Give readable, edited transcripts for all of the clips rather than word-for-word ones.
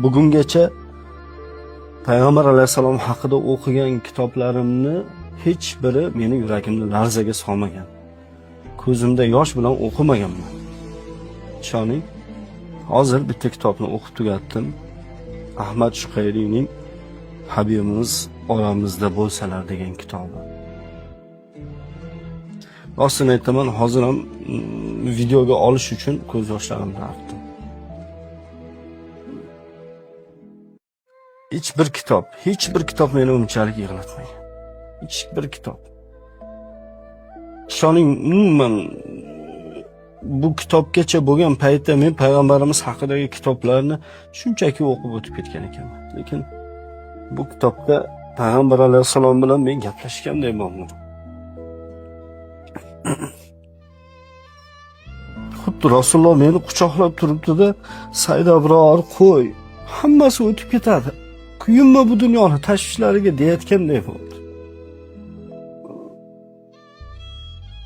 Bugungacha Payg'ambar alayhissalom haqida o'qigan kitoblarimni hech biri meni yuragimni larzaga solmagan. Ko'zimda yosh bilan o'qimaganman. Ishoning, hozir bitta kitobni o'qib tugatdim. Ahmad Shuqayriyning Habibimiz oramizda bo'lsalar degan kitobi. Rostini aytaman, hozir ham videoga olish uchun ko'z yoshlarimni artdim. Hech bir kitob, hech bir kitob meni unchalik yig'latmagan. Hech bir kitob. Ishoning, umuman bu kitobgacha bo'lgan paytda men payg'ambarimiz haqidagi kitoblarni shunchaki o'qib o'tib ketgan ekanman. Lekin bu kitobda payg'ambar alayhissalom bilan men gaplashganday bo'ldim. Xuddi Rasululloh meni quchoqlab turibdi-da, "Said Abror, qo'y, hammasi o'tib ketadi. Kuyinma bu dunyoni tashvishlariga" deyayotganday bo'ldi.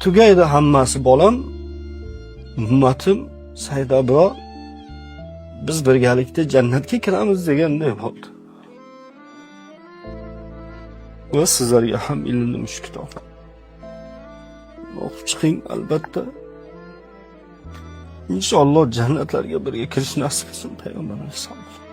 Tugaydi hammasi bolam, ummatim Said Abror, biz birgalikda jannatga kiramiz deganday bo'ldi. Va sizlarga ham ilindim shu kitob. O'qib chiqing albatta. Inshaalloh jannatlarga birga kirish nasib qilsin payg'ambar alayhissalom.